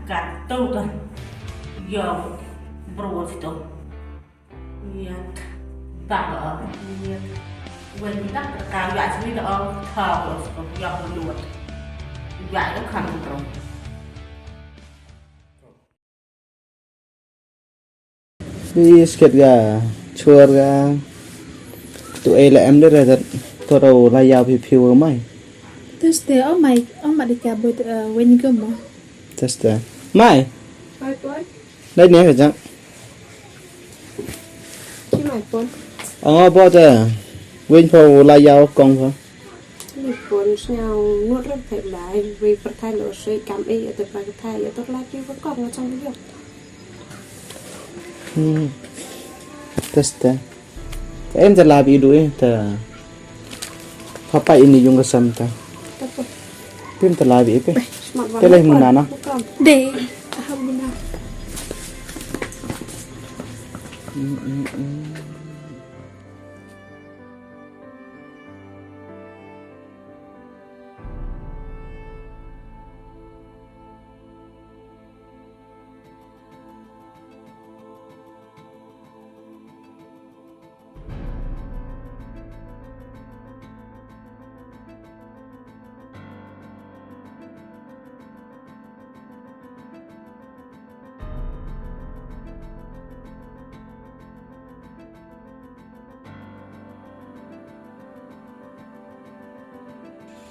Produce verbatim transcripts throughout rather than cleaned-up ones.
Kat tu tu. Yo, bro tu. Yat. Bak o. Yat. Wen tak ka ya sini tu o. Tha o. Ya, lut. Ya, ya, kan tu. Bi sket ga, chuar ga. Tu ei la em de re dat. Tu rau la ya phi phi wa mai. Teste o mai, o ma di ka bot, eh, wen ga mo. Teste. Mai. Mai pon. Dai ne ka jang. Ki mai pon. Ang o bot, eh, wen pho la ya kong pho. Ni pon sñiaw ngut rem pek lai, wei pyrthai lo sui kam ei, ate pyrthai, ate pla ki wa kong nga chang yok. Hmm. Teste. Em ta la bi du e, ta. Papa ini yung kasam ta. Pim ta la bi e pe. Te leh muna na. De, alhamdulillah. Hmm, hmm, hmm.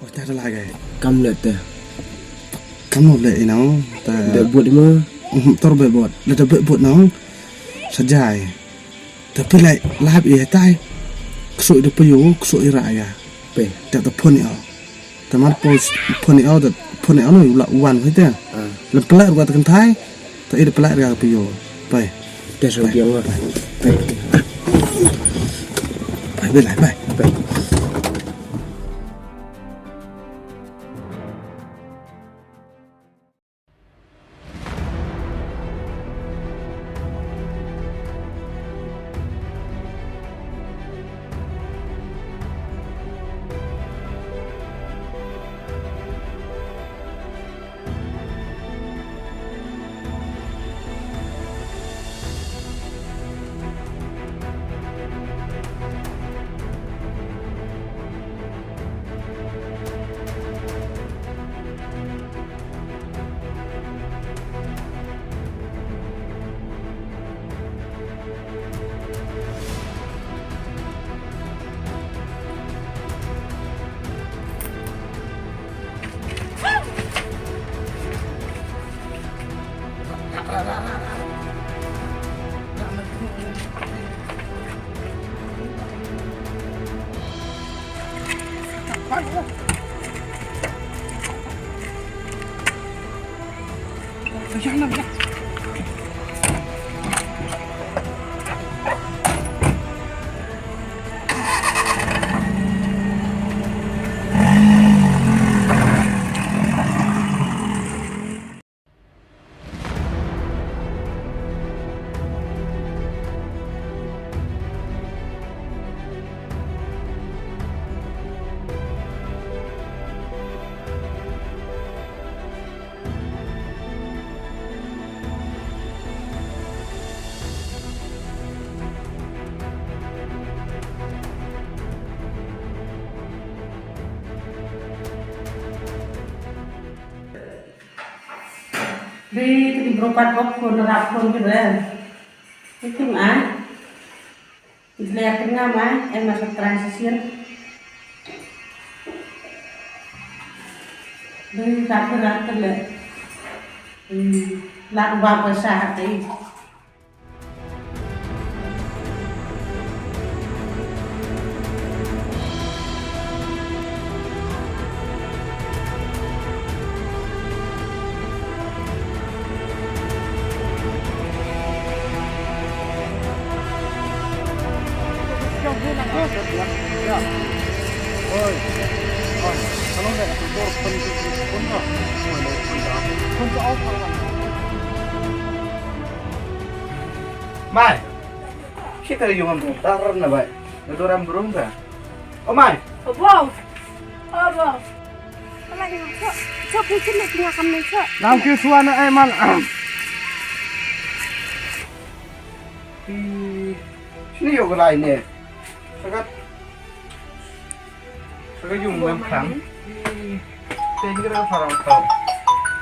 Oh, ta da lai gai. Kam le te. Kam le ina, ta. Be bot ma. Um, tor be bot. Le ta be bot na. Sa jai. Ta pe lai lap i tai. Kso i da pe yo, kso i ra ya. Pe. Ta ta pon i au. Ta mar pos pon i au, ta pon i au no, la wan ko te. Ah. Le pela ruat kan tai. Ta i da pela ruat pe yo. Pai. Te so biang lah. Pai. Pai, be lai, pai. Pai. Dei, te ki bro pat bok phone, rap phone ki re. Te kim ai. Dei, te nga mai, em masa transition. Dei, ka te rat te le. Hmm, lat ba pasa hati. Mai. Kita yung am tar na bai. Ito ram burung ka. O mai. Obo. Obo. Pala nya, so, so, phi kit leh phi nga kam ne, so. Lam ki suan ai man. Pi, sini yo galai ne. Sagat. Sagat yung lam kham. Pi, ten kira farang tau.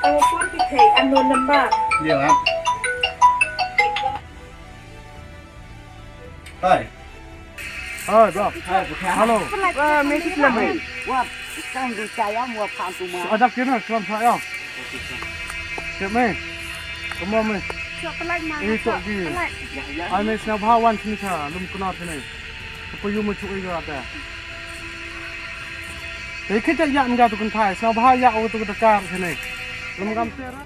Ang pur pi thei, unknown number. Dia kan. Hai. Hai, bro. Hai, bro. Hello. Wah, message lang, hai. Wah, kang di kaya mua pang tu ma. Ajak kena, kelam saya. Siap, meh. Come on, meh. Sok pelai ma. Eh, sok di. Pelai. Ai, meh, sna bha wan sini sa, lum kena sini. Apa yu ma cuk iga ada. Eh, kita yak nga tu kentai, sna bha yak tu kita kar sini. Lum kam tera.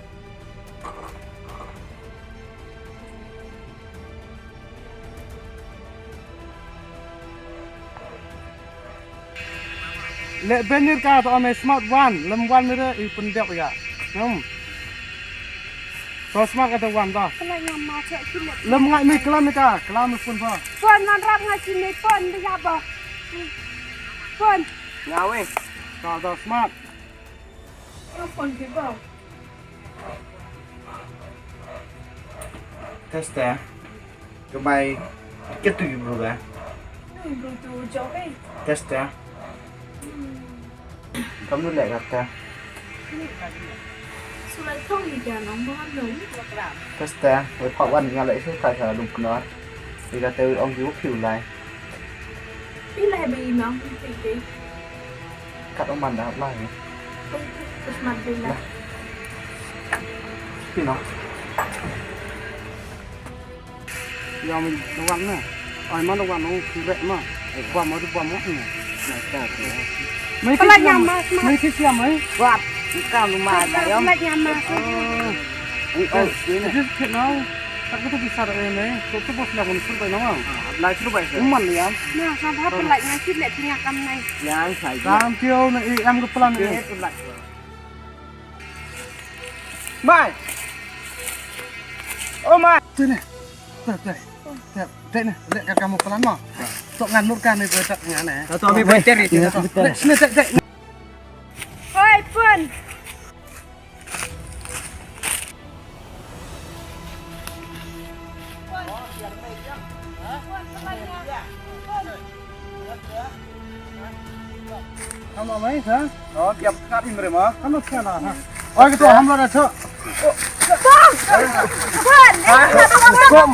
Leh benir ka to ame smart wan, lem wan mire i pendek ya. Hmm. To smart ka to wan to. Kena nyam ma cek sini. Lem ngai mi kelam ka, kelam mi pun pha. Pun man rap ngai sini pun dia ba. Pun. Ngawe. To to smart. Pun di ba. Test ya. Kemai ketu ibu ga. Ibu tu jauh eh. Test ya. Kamu lek kata. Sulai thong ikan ong mohon dong. Test ya. Wei pak wan ngalai su kai sa lum kenor. Ika te ong ju piu lai. Phi lai ba i nong phi phi. Kat ong man da lai. Phi phi phi man phi lai. Phi nong. Yang min wan na. Ai man wan ong phi rek ma. Bam ma bam ma. Mai phi siam ma. Mai phi siam mai. Wat. Ka lu ma da yom. Pala nyam ma. Ong ong. Just kit now. Tak betul bisa dah ini. Kau tu bos dah muncul bai nawang. Lai tu bai. Uman ya. Na, sa ba pelai ngai sini leh tinggal kam nai. Yang saya. Thank you na i am ke plan ni. Mai. Oh mai. Tu ni. Tu tu. Tu ni. Leh ka kamu plan mo. Tok ngan lur ka ni tu tak ngan eh. Tu abi better ni. Sini tak tak. Oi pun. Kamu mai ha? Oh, tiap kali mereka. Kamu sana ha? Oh, gitu, kamu ada tu. Bang! Bang!